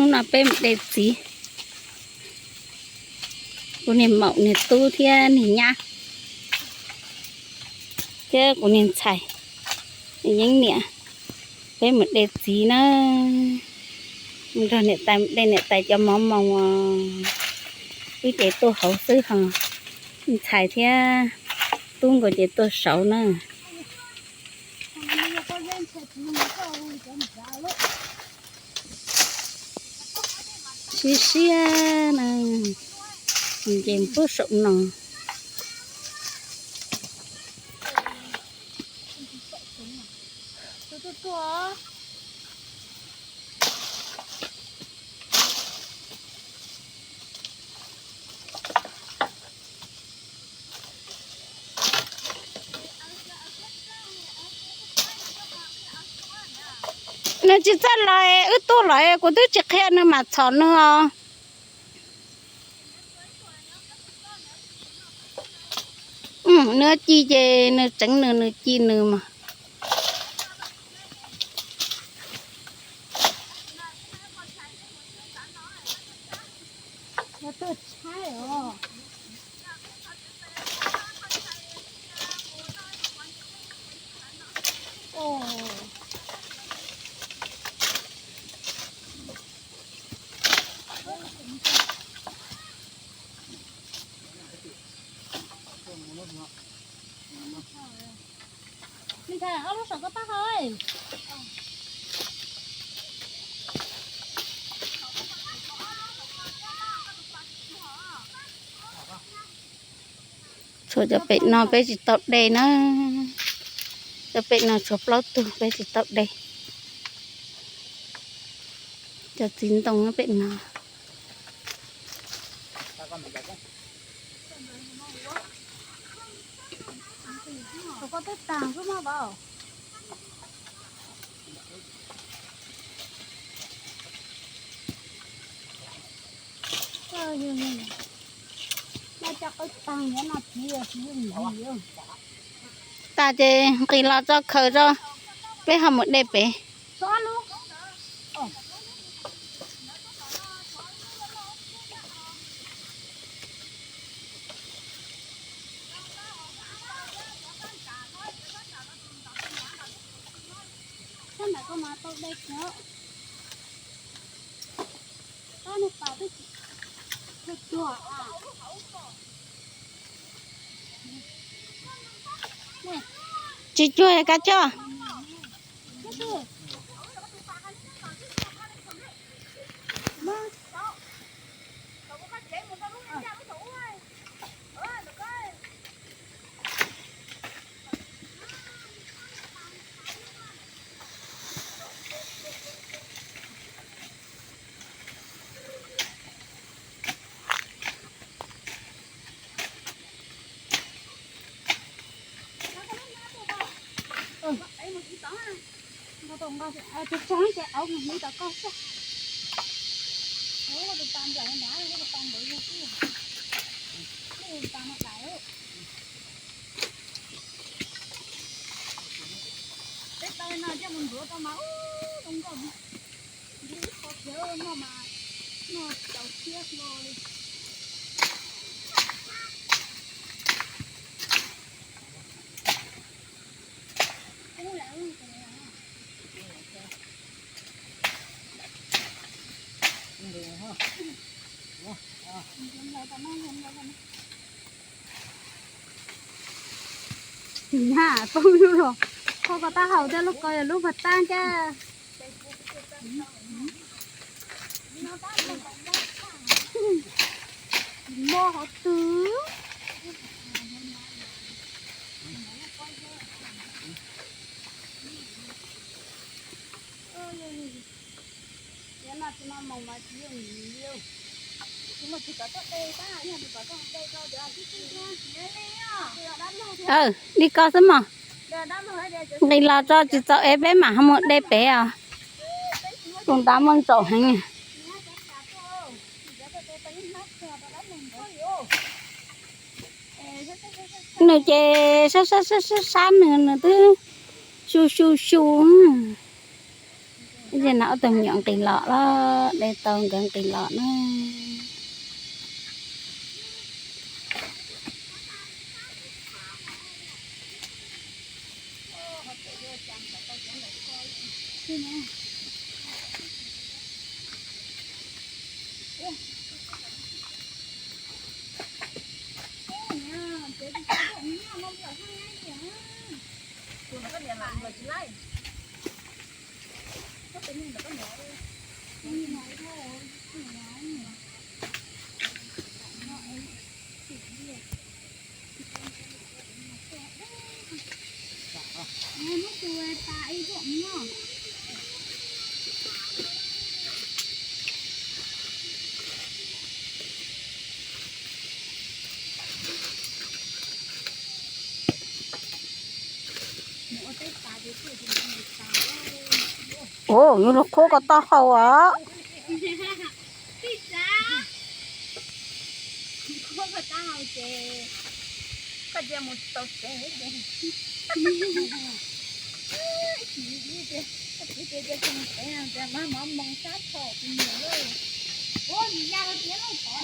Hnub no peb mus de txiv, kuv niag maum niag tub thiab niag nyab thiab kuv niag ntxhais, niag yeeb niam, peb mus de txiv na. Mus nrog niam tais mus de niam tais cov mov moos os. Wb ces tuaj hauv xwb ho, ntxhais thiab tub nkaus ces tuaj saud na. Siab siab na, ces pub saum no. Nws tsis txawj los, wb tuaj los kuv twb tsis qhia nws mam txhom nws os. Nws ci ces nws tseev nws, nws ci nws mas. Tshuav cov pem no peb tsis tau de na. Cov pem no tshuav plaub tug peb tsis tau de. Cov txiv ntoo pem no. Tas ces nqis los tso khaws tso, peb ho mus de pem. Tsis cuag kav coj. Poob lub los, kho ko taub hau thiab lub ko yog lub pag tab thiab. Mob hov twg. Li ko xwb mog. Nqis los tso tsis txaus es peb mam ho mus de pem os. Tus ntav muaj ntsaum heev. Nws ces sab sab sab sab sab nws, nws twb xyu xyu xyu. Ces no ob tug me nyuam nqis los lawm, de tau nkawd nqis los na. Ua, yuav luag qhuab ko taub hau os. Koj cia mus tau tsev ces, koj txiv tias cia mus tsev no tias maj mov moo sab tho tus niam lawm. Ua, ntsis ya los txiav lauj, pov